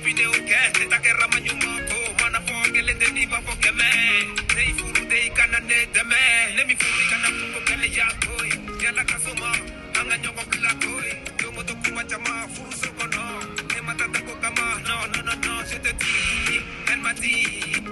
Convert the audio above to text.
Vidéo kɛ ne ta kɛra maɲuman ko mana fɔ kelen tɛ n'i b'a fɔ kɛmɛ ne y'i furu de i kana ne dɛmɛ ne min furu i kana kungo kɛlɛ ya koyi yala ka so ma an ka ɲɔgɔn bila koyi don o don kuma caman furuso kɔnɔ ne ma taa ko kama. Non, non, non, non, je te dis, elle m'a dit.